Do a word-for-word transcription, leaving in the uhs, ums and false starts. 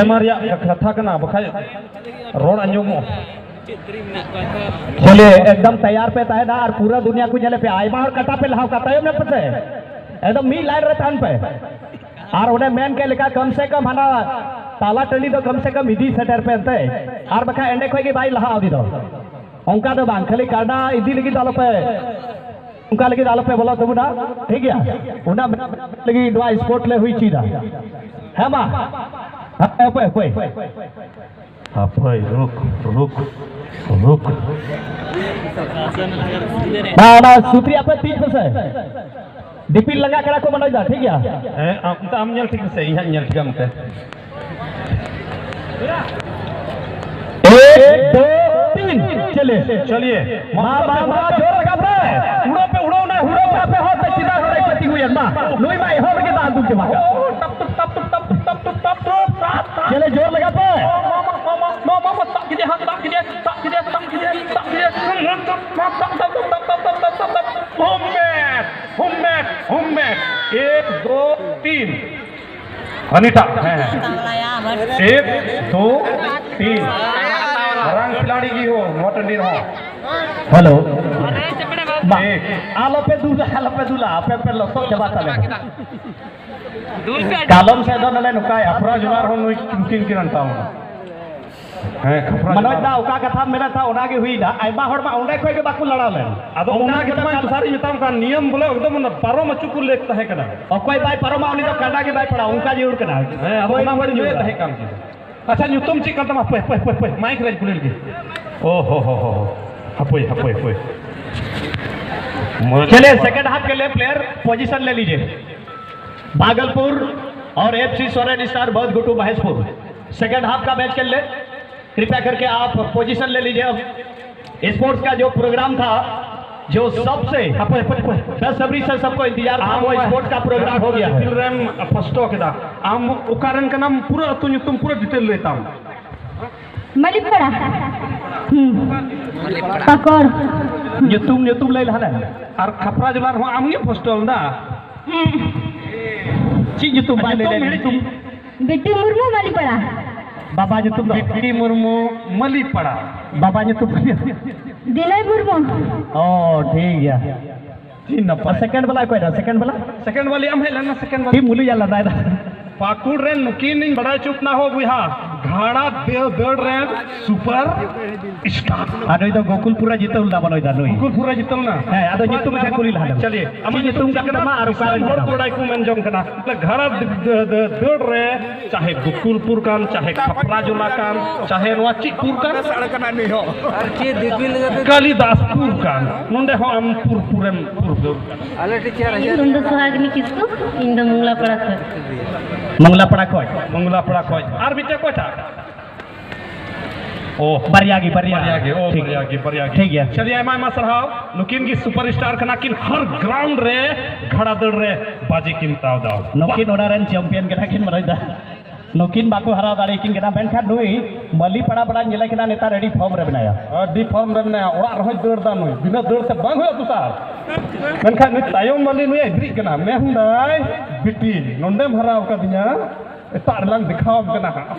ᱟᱭᱢᱟ ᱨᱮᱭᱟᱜ ᱠᱟᱛᱷᱟ ᱠᱟᱱᱟ, ᱵᱟᱠᱷᱟᱡ ᱨᱚᱲ ᱟᱸᱡᱚᱢᱚᱜᱼᱟ᱾ ᱪᱚᱞᱤᱭᱮ, ᱮᱠᱫᱚᱢ ᱛᱮᱭᱟᱨ ᱯᱮ ᱛᱟᱦᱮᱱᱟ ᱟᱨ ᱯᱩᱨᱟᱹ ᱫᱩᱱᱤᱭᱟ ᱠᱚ ᱧᱮᱞᱮ ᱯᱮ᱾ ᱟᱭᱢᱟ ᱦᱚᱲ ᱠᱟᱴᱟ ᱯᱮ ᱞᱟᱦᱟᱣ ᱠᱟᱜ, ᱛᱟᱭᱚᱢ ᱧᱚᱜ ᱯᱮᱥᱮ᱾ ᱮᱠᱫᱚᱢ ᱢᱤᱫ ᱞᱟᱭᱤᱱ ᱨᱮ ᱛᱟᱦᱮᱱ ᱯᱮ᱾ ᱟᱨ ᱚᱸᱰᱮ ᱢᱮᱱ ᱠᱮᱫ ᱞᱮᱠᱟ, ᱠᱚᱢ ᱥᱮ ᱠᱚᱢ ᱦᱟᱱᱟ ᱛᱟᱞᱟ ᱴᱟᱺᱰᱤ ᱫᱚ ᱠᱚᱢ ᱥᱮ ᱠᱚᱢ ᱤᱫᱤ ᱥᱮᱴᱮᱨ ᱯᱮ ᱮᱱᱛᱮ, ᱟᱨ ᱵᱟᱠᱷᱟᱡ ᱮᱸᱰᱮ ᱠᱷᱚᱡ ᱜᱮ ᱵᱟᱭ ᱞᱟᱦᱟᱜᱼᱟ ᱩᱱᱤ ᱫᱚ᱾ ᱚᱱᱠᱟ ᱫᱚ ᱵᱟᱝ, ᱠᱷᱟᱹᱞᱤ ᱠᱟᱰᱟ ᱤᱫᱤ ᱞᱟᱹᱜᱤᱫ ᱫᱚ ᱟᱞᱚᱯᱮ, ᱚᱱᱠᱟ ᱞᱟᱹᱜᱤᱫ ᱫᱚ ᱟᱞᱚᱯᱮ ᱵᱚᱞᱚᱜ ᱛᱟᱵᱚᱱᱟ, ᱴᱷᱤᱠ ᱜᱮᱭᱟ? ᱚᱱᱟ ᱞᱟᱹᱜᱤᱫ ᱱᱚᱣᱟ ᱥᱯᱳᱨᱴ ᱞᱮ ᱦᱩᱭ ᱦᱚᱪᱚᱭᱮᱫᱟ᱾ ᱦᱮᱸ ᱢᱟ, ᱦᱟᱯᱳᱭ, ᱦᱟᱯᱳᱭ᱾ ᱦᱟᱯᱳᱭ, ᱨᱩᱠ, ᱨᱩᱠ, ᱨᱩᱠ᱾ ᱵᱟ, ᱚᱱᱟ ᱥᱩᱛᱨᱤ ᱟᱯᱮ ᱛᱤᱡ ᱯᱮᱥᱮ᱾ ᱫᱤᱯᱤᱞ ᱞᱟᱸᱜᱟ ᱠᱟᱱᱟ ᱠᱚ ᱢᱚᱱᱳᱡᱽ ᱫᱟ, ᱴᱷᱤᱠ ᱜᱮᱭᱟ? ᱦᱮᱸ, ᱟᱢ, ᱟᱢ ᱧᱮᱞ ᱴᱷᱤᱠ ᱢᱮᱥᱮ, ᱤᱧ ᱦᱟᱸᱜ ᱧᱮᱞ ᱴᱷᱤᱠᱟ ᱢᱮᱥᱮ᱾ ᱮᱠ, ᱫᱩ, ᱛᱤᱱ, ᱪᱚᱞᱤᱭᱮ᱾ ᱪᱚᱞᱤᱭᱮ᱾ ᱢᱟ, ᱢᱟ, ᱢᱟ, ᱡᱳᱨ ᱞᱟᱜᱟ ᱯᱮ᱾ ᱩᱲᱟᱹᱣ ᱯᱮ, ᱩᱲᱟᱹᱣ ᱱᱟ, ᱩᱲᱟᱹᱣ ᱯᱮ, ᱟᱯᱮ ᱦᱚᱲ ᱯᱮ ᱪᱮᱫᱟᱜ ᱱᱚᱰᱮ ᱯᱮ ᱛᱤᱸᱜᱩᱭᱮᱱ? ᱢᱟ, ᱱᱩᱭ ᱢᱟ ᱮᱦᱚᱵ ᱨᱮᱜᱮ ᱫᱟᱜ ᱫᱩᱞ ᱪᱟᱵᱟ ᱠᱟᱜ᱾ ᱴᱟᱯ, ᱴᱩᱯ, ᱴᱟᱯ, ᱴᱩᱯ, ᱴᱟᱯ, ᱴᱩᱯ, ᱴᱟᱯ, ᱴᱩᱯ, ᱴᱟᱯ, ᱴᱟᱯ᱾ ᱪᱚᱞᱮ, ᱡᱳᱨ ᱞᱟᱜᱟ ᱯᱮ᱾ ᱢᱟ, ᱢᱟ, ᱢᱟ, ᱢᱟ, ᱢᱟ, ᱢᱟ, ᱥᱟᱵ ᱠᱮᱫᱮᱭᱟ, ᱦᱟᱸᱜ, ᱥᱟᱵ ᱠᱮᱫᱮᱭᱟ, ᱥᱟᱵ ᱠᱮᱫᱮᱭᱟ, ᱥᱟᱵ ᱠᱮᱫᱮᱭᱟ, ᱥᱟᱵ ᱠᱮᱫᱮᱭᱟ᱾ ᱦᱩᱢ, ᱢᱮᱴ, ᱦᱩᱢ, ᱢᱮᱴ, ᱦᱩᱢ, ᱢᱮᱴ᱾ ᱮᱠ, ᱫᱩ, ᱛᱤᱱ᱾ ᱦᱟᱹᱱᱤᱴᱟᱜ, ᱦᱮᱸ, ᱦᱮᱸ᱾ ᱮᱠ, ᱫᱩ, ᱛᱤᱱ᱾ ᱢᱟᱨᱟᱝ ᱠᱷᱤᱞᱟᱲᱤ ᱜᱮ ᱦᱳ, ᱱᱚᱣᱟ ᱴᱟᱺᱰᱤ ᱨᱮᱦᱚᱸ᱾ ᱦᱮᱞᱳ᱾ ᱢᱟ, ᱮᱠ᱾ ᱟᱞᱚᱯᱮ ᱫᱩᱞᱟ, ᱟᱞᱚᱯᱮ ᱫᱩᱞᱟ, ᱟᱯᱮ ᱯᱮ ᱞᱚᱥᱚᱫ ᱪᱟᱵᱟ ᱛᱟᱞᱮ᱾ ᱠᱟᱞᱚᱢ ᱥᱮᱫ ᱫᱚ ᱱᱚᱰᱮ ᱱᱚᱝᱠᱟᱭᱟ᱾ ᱠᱷᱟᱯᱨᱟ ᱡᱚᱞᱟ ᱨᱮᱦᱚᱸ ᱱᱩᱭ, ᱱᱩᱠᱤᱱ ᱠᱤᱱ ᱟᱱᱴᱟᱣ ᱮᱱᱟ᱾ ᱦᱮᱸ, ᱠᱷᱟᱯᱨᱟ ᱢᱚᱱᱳᱡᱽ ᱡᱚᱞᱟ᱾ ᱫᱟ, ᱚᱠᱟ ᱠᱟᱛᱷᱟᱢ ᱢᱮᱱᱮᱫ ᱛᱟᱦᱮᱸ, ᱚᱱᱟ ᱜᱮ ᱦᱩᱭᱱᱟ᱾ ᱟᱭᱢᱟ ᱦᱚᱲ ᱢᱟ ᱚᱸᱰᱮ ᱠᱷᱚᱡ ᱜᱮ ᱵᱟᱠᱚ ᱞᱟᱲᱟᱣ ᱞᱮᱱ᱾ ᱟᱫᱚ ᱚᱱᱠᱟ ᱚᱱᱟ ᱜᱮ ᱜᱮ ᱛᱟᱢᱟ ᱢᱮᱱ ᱫᱚᱥᱟᱨ ᱤᱧ ᱢᱮᱛᱟᱢ ᱠᱟᱱ, ᱱᱤᱭᱚᱢ ᱵᱚᱞᱮ ᱮᱠᱫᱚᱢ ᱚᱱᱟ ᱯᱟᱨᱚᱢ ᱦᱚᱪᱚ ᱠᱚ ᱞᱮᱠ ᱛᱟᱦᱮᱸ ᱠᱟᱱᱟ᱾ ᱚᱠᱚᱭ ᱵᱟᱭ ᱯᱟᱨᱚᱢᱟ, ᱩᱱᱤ ᱫᱚ ᱠᱟᱸᱰᱟ ᱜᱮ ᱵᱟᱭ ᱯᱟᱲᱟᱣᱟ, ᱚᱱᱠᱟ ᱡᱟᱹᱨᱩᱲ ᱠᱟᱱᱟ᱾ ᱦᱮᱸ, ᱟᱫᱚ ᱦᱳᱭ, ᱚᱱᱟ ᱦᱳᱭ, ᱢᱟᱧ ᱞᱟᱹᱭᱮᱫ ᱦᱳᱭ᱾ ᱛᱟᱦᱮᱸ ᱠᱟᱱ ᱜᱮ᱾ ᱟᱪᱪᱷᱟ, ᱧᱩᱛᱩᱢ ᱪᱮᱫ ᱠᱟᱱ ᱛᱟᱢᱟ? ᱦᱟᱯᱳᱭ, ᱦᱟᱯᱳᱭ, ᱦᱟᱯᱳᱭ, ᱦᱟᱯᱳᱭ, ᱢᱟᱭᱤᱠ ᱨᱮᱧ ᱠᱩᱞᱤ ᱞᱮᱜᱮ᱾ ᱳ ᱦᱳ ᱦᱳ ᱦᱳ ᱦᱳ᱾ ᱦᱟᱯᱳᱭ, ᱦᱟᱯᱳᱭ, ᱦᱟᱯᱳᱭ᱾ ᱢᱚᱡᱽ᱾ चलिए, सेकंड हाफ के लिए प्लेयर पोजीशन ले लीजिए। भागलपुर और एफसी सोरेन स्टार बहुत गुटू महेशपुर। सेकंड हाफ का मैच के लिए कृपया करके आप पोजीशन ले लीजिए। अब स्पोर्ट्स का जो प्रोग्राम था, जो सबसे ᱦᱟᱯᱳᱭ, ᱦᱟᱯᱳᱭ, ᱦᱟᱯᱳᱭ᱾ बेसब्री से सबको इंतजार था, ᱟᱢ वो स्पोर्ट्स का प्रोग्राम हो गया है। ᱫᱤᱯᱤᱞ ᱨᱮᱢ ᱯᱷᱟᱥᱴᱚ ᱠᱮᱫᱟ᱾ ᱟᱢ ᱚᱠᱟ ᱨᱮᱱ ᱠᱟᱱᱟᱢ? ᱯᱩᱨᱟᱹ ᱟᱹᱛᱩ ᱧᱩᱛᱩᱢ ᱯᱩᱨᱟᱹ ᱰᱤᱴᱮᱞ ᱞᱟᱹᱭ ᱛᱟᱢ᱾ ᱢᱟᱹᱞᱤᱠ ᱯᱟᱲᱟ᱾ ᱦᱩᱸ᱾ ᱯᱟᱠᱚᱲ᱾ ᱧᱩᱛᱩᱢ, ᱧᱩᱛᱩᱢ ᱞᱟᱹᱭ ᱞᱟᱦᱟ ᱞᱮᱢ᱾ ᱟᱨ ᱠᱷᱟᱯᱨᱟ ᱡᱚᱞᱟ ᱨᱮᱦᱚᱸ ᱟᱢ ᱜᱮ ᱯᱷᱟᱥᱴᱚ ᱞᱮᱫᱟ? ᱦᱮᱸ᱾ ᱪᱮᱫ ᱧᱩᱛᱩᱢ ᱵᱟᱭ ᱞᱟᱹᱭ ᱧᱩᱛᱩᱢ ᱞᱮᱫ? ᱦᱤᱲᱤᱧ᱾ ᱧᱩᱛᱩᱢ? ᱵᱤᱴᱤ ᱢᱩᱨᱢᱩ, ᱢᱟᱹᱞᱤᱯᱟᱲᱟ᱾ ᱵᱟᱵᱟ ᱧᱩᱛᱩᱢ ᱫᱚ? ᱵᱤᱴᱤ ᱢᱩᱨᱢᱩ, ᱢᱟᱹᱞᱤᱯᱟᱲᱟ᱾ ᱵᱟᱵᱟ ᱧᱩᱛᱩᱢ ᱫᱚ? ᱵᱤᱱᱚᱭ ᱢᱩᱨᱢᱩ᱾ ᱚ, ᱴᱷᱤᱠ ᱜᱮᱭᱟ᱾ ᱟᱹᱰᱤ ᱱᱟᱯᱟᱭ᱾ ᱥᱮᱠᱮᱱᱰ ᱵᱟᱞᱟ ᱚᱠᱚᱭ ᱫᱟ? ᱥᱮᱠᱮᱱᱰ ᱵᱟᱞᱟ? ᱥᱮᱠᱮᱱᱰ ᱵᱟᱞᱟ ᱟᱢ ᱦᱮᱡ ᱞᱮᱱᱟ, ᱥᱮᱠᱮᱱᱰ ᱵᱟᱞᱟ᱾ ᱴᱤᱢ ᱢᱩᱞᱩᱡ ᱟᱞᱟᱫᱟ ᱮᱫᱟ᱾ ᱯᱟᱹᱠᱩᱲ ᱨᱮᱱ ᱱᱩᱠᱤᱱ ᱤᱧ ᱵᱟᱲᱟᱭ ᱦᱚᱪᱚ ᱵᱚᱱᱟ ᱦᱳ ᱵᱚᱭᱦᱟ, ᱜᱷᱟᱲᱟ ᱫᱟᱹ-, ᱫᱟᱹᱲ ᱨᱮᱱ ᱥᱩᱯᱟᱨ ᱥᱴᱟᱨ᱾ ᱟᱨ ᱱᱩᱭ ᱫᱚ ᱜᱳᱠᱩᱞᱯᱩᱨ ᱨᱮ ᱡᱤᱛᱟᱹᱣ ᱞᱮᱱᱟ, ᱵᱟᱹᱱᱩᱭ ᱫᱟ ᱱᱩᱭ᱾ ᱜᱳᱠᱩᱞᱯᱩᱨ ᱨᱮ ᱡᱤᱛᱟᱹᱣ ᱞᱮᱱᱟ? ᱦᱮᱸ, ᱟᱫᱚ ᱧᱩᱛᱩᱢ ᱟᱪᱪᱷᱟ, ᱠᱩᱞᱤ ᱞᱟᱦᱟ ᱞᱮᱢ᱾ ᱪᱟᱞᱤᱭᱮ, ᱟᱢᱟᱜ ᱪᱮᱫ ᱧᱩᱛᱩᱢ ᱧᱩᱛᱩᱢ ᱠᱟᱱ ᱪᱮᱫ ᱛᱟᱢᱟ ᱠᱟᱱᱟ? ᱟᱨ ᱚᱠᱟ ᱨᱮᱱ ᱦᱚᱲ ᱠᱟᱱᱟᱢ? ᱠᱚ ᱵᱟᱲᱟᱭ ᱠᱚ ᱢᱮᱱ ᱡᱚᱝ ᱠᱟᱱᱟ᱾ ᱜᱷᱟᱲᱟ ᱫᱟᱹ-, ᱫᱟᱹ-, ᱫᱟᱹᱲ ᱨᱮ ᱪᱟᱦᱮ ᱜᱳᱠᱩᱞᱯᱩᱨ ᱠᱟᱱ, ᱪᱟᱦᱮ ᱠᱷᱟᱯᱨᱟ ᱡᱚᱞᱟ ᱠᱟᱱ, ᱪᱟᱦᱮ ᱱᱚᱣᱟ ᱪᱮᱫ ᱯᱩᱨ ᱠᱟᱱ? ᱟᱨ ᱪᱮᱫ ᱫᱤᱯᱤᱞ ᱠᱟᱛᱮ? ᱠᱟᱞᱤᱫᱟᱥᱯᱩᱨ ᱠᱟᱱ᱾ ᱱᱚᱰᱮ ᱦᱚᱸ ᱟᱢ ᱯᱩᱨ ᱯᱩᱨᱮᱢ ᱯᱩᱨ ᱫᱟᱹᱲ ᱠᱟᱱᱟ᱾ ᱟᱞᱮ ᱴᱷᱮᱱ ᱪᱮᱫ ᱨᱮ? ᱤᱧ ᱫᱚ ᱥᱚᱦᱟᱜᱤᱱᱤ ᱠᱤᱥᱠᱩ, ᱤᱧ ᱫᱚ ᱢᱚᱝᱞᱟᱯᱟᱲᱟ ᱠᱷᱚᱱ᱾ ᱢᱚᱝᱞᱟᱯᱟᱲᱟ ᱠᱷᱚᱱ᱾ ᱢᱚᱝᱞᱟᱯᱟᱲᱟ ᱠᱷᱚᱱ᱾ ᱟᱨ ᱢᱤᱫᱴᱮᱡ ᱚᱠᱚᱭᱴᱟᱜ? ᱚ, ᱵᱟᱨᱭᱟ ᱜᱮ, ᱵᱟᱨᱭᱟ ᱵᱟᱨᱭᱟ ᱜᱮ᱾ ᱜᱮ, ᱚ, ᱴᱷᱤᱠ᱾ ᱵᱟᱨᱭᱟ ᱜᱮ, ᱵᱟᱨᱭᱟ ᱜᱮ᱾ ᱴᱷᱤᱠ ᱜᱮᱭᱟ᱾ ᱪᱟᱞᱤᱭᱮ, ᱟᱭᱢᱟ, ᱟᱭᱢᱟ ᱥᱟᱨᱦᱟᱣ᱾ ᱱᱩᱠᱤᱱ ᱜᱮ ᱥᱩᱯᱟᱨ ᱥᱴᱟᱨ ᱠᱟᱱᱟ ᱠᱤᱱ, ᱦᱟᱨ ᱜᱨᱟᱣᱩᱱᱰ ᱨᱮ ᱜᱷᱟᱲᱟ ᱫᱟᱹᱲ ᱨᱮ ᱵᱟᱡᱤ ᱠᱤᱱ ᱛᱟᱣ ᱫᱟᱣ᱾ ᱱᱩᱠᱤᱱ ᱚᱱᱟ ᱨᱮᱱ ᱪᱟᱢᱯᱤᱭᱟᱱ ᱠᱟᱱᱟ ᱠᱤᱱ, ᱢᱟᱱᱚᱡᱽ ᱫᱟ᱾ ᱱᱩᱠᱤᱱ ᱵᱟᱠᱚ ᱦᱟᱨᱟᱣ ᱫᱟᱲᱮᱭᱟᱠᱤᱱ ᱠᱟᱱᱟ, ᱢᱮᱱᱠᱷᱟᱱ ᱱᱩᱭ ᱢᱟᱹᱞᱤ ᱯᱟᱲᱟ ᱯᱟᱲᱟ ᱧᱮᱞᱮ ᱠᱟᱱᱟ, ᱱᱮᱛᱟᱨ ᱟᱹᱰᱤ ᱯᱷᱚᱨᱢ ᱨᱮ ᱢᱮᱱᱟᱭᱟ᱾ ᱟᱹᱰᱤ ᱯᱷᱚᱨᱢ ᱨᱮ ᱢᱮᱱᱟᱭᱟ, ᱚᱲᱟᱜ ᱨᱮᱦᱚᱸᱭ ᱫᱟᱹᱲ ᱫᱟ ᱱᱩᱭ, ᱵᱤᱱᱟᱹ ᱫᱟᱹᱲ ᱛᱮ ᱵᱟᱝ ᱦᱩᱭᱩᱜᱼᱟ ᱫᱚᱥᱟᱨ᱾ ᱢᱮᱱᱠᱷᱟᱱ ᱱᱩᱭ ᱛᱟᱭᱚᱢ ᱢᱟᱹᱞᱤ ᱱᱩᱭ ᱮᱜᱽᱨᱤᱜ ᱠᱟᱱᱟ, ᱢᱮᱱᱫᱟᱭ, "ᱵᱤᱴᱤ, ᱱᱚᱸᱰᱮᱢ ᱦᱟᱨᱟᱣ ᱠᱟᱫᱤᱧᱟ, ᱮᱴᱟᱜ ᱨᱮᱞᱟᱝ ᱫᱮᱠᱷᱟᱣᱟᱢ ᱠᱟᱱᱟ ᱦᱟᱸᱜ᱾"